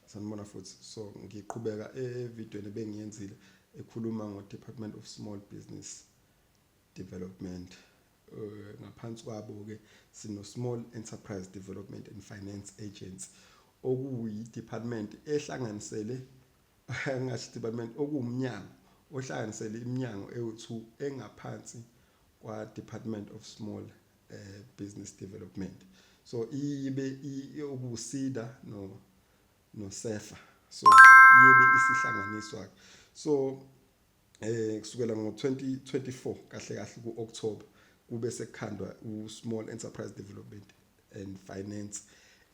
Sanibona futhi. So ngiqhubeka evidweni ebengiyenzile ekhuluma ngo-Department of Small Business Development. Ngaphansi kwabo-ke sino-Small Enterprise Development and Finance Agency, okuyi-department ehlanganisele, ngingasho department, okuwumnyango ohlanganisele iminyango ewu-2 engaphansi kwa-Department of Small Business Development. So ibe okuSEDA no SEFA, so ibe isihlanganiswa. So kusukela ngo-2024 kahle kahle ku-October kube sekukhandwa u-Small Enterprise Development and Finance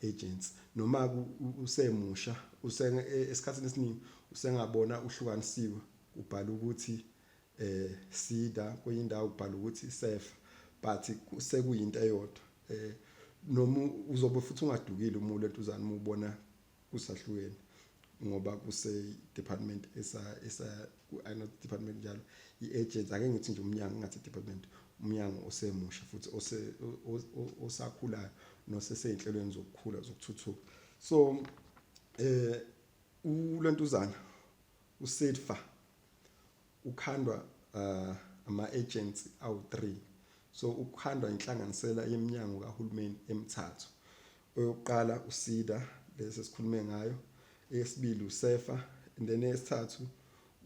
Agency. Noma usemusha, esikhathini esiningi usengabona uhlukanisiwe, ubhala ukuthi SEDA, kwenye indawo ubhala ukuthi SEFA, but sekuyinto eyodwa. Noma uzobe futhi ungadukile uma ulentuzana, uma ubona kusahlukene, ngoba kuse department esa not department njalo, i-agency, ake ngithi nje umnyango, ngathi department, umnyango osemusha futhi ose osakhulayo noseseyinhlelweni zokukhula, zokuthuthuka. So ulentuzana uSEDFA ukhandwa ama agency awu3. So ukhandwa inhlanganisela yeminyango kahulumeni emithathu. Oyokuqala uSEDA, lesi esikhulume ngayo, eyesibili uSEFA, and then eyesithathu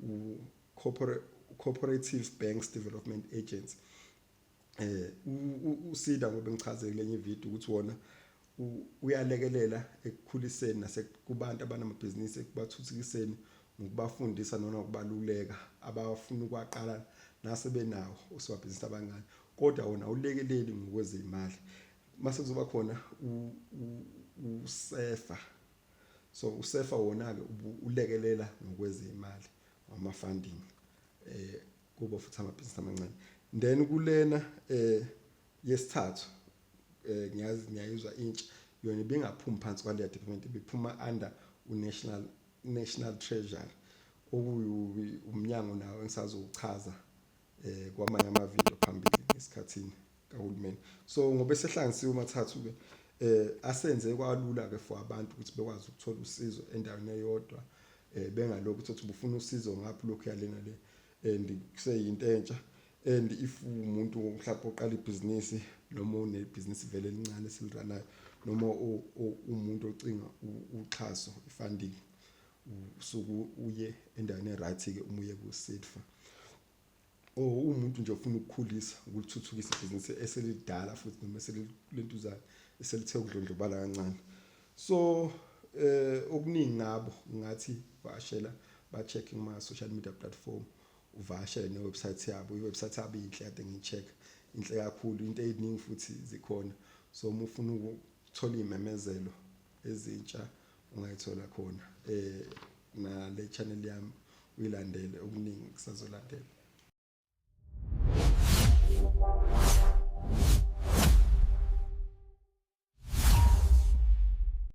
u Cooperative Banks Development Agency. USEDA, ngoba ngichaze kulenye video ukuthi wona uyalekelela ekukhuliseni nasekubantu abanamabhizinisi, ekubathuthukiseni ngokubafundisa noma ukubaluleka abafuna ukwaqala nasebenawo osomabhizinisi abancane, kodwa wona awulekeleli ngokwezimali. Mase kuzoba khona uSEFA. So uSEFA wona ke ulekelela ngokwezimali, ngama funding kubo futhi amabhizinisi amancane. Then kulena yesithathu, ngiyazi ngiyayizwa intsha, yona ibingaphumi phansi kwaleya department, ibiphuma under u-National Treasury, okuyi umnyango nawo engisazochaza kwamanye ama-video phambili ngesikhathini kahulumeni. So ngoba esehlanganisiwe mathathu ke, asenze kwalula ke for abantu ukuthi bekwazi ukuthola usizo endaweni eyodwa, bengalokhu uthi ubufuna usizo ngapha, lokhu yalena le, and kuseyinto entsha. And if umuntu mhlawumbe oqala ibhizinisi noma unebhizinisi vele elincane esili-run-ayo, noma umuntu ocinga uxhaso, i-funding, usuke uye endaweni e-right ke uma uye ku-SEDFA. Or umuntu nje ofuna ukukhulisa, ukuthuthukisa ibhizinisi eselidala futhi noma eselilentuzana, eselithe ukudlondlobala kancane. So okuningi ngabo ngathi vakashela, ba check kuma social media platform, uvakashele ne-website yabo. I-website yabo inhle, kade ngiyi-check, inhle kakhulu, into eziningi futhi zikhona. So uma ufuna ukuthola imemezelo ezintsha ungayithola khona. Nale channel yami uyilandele, okuningi kusazolandela.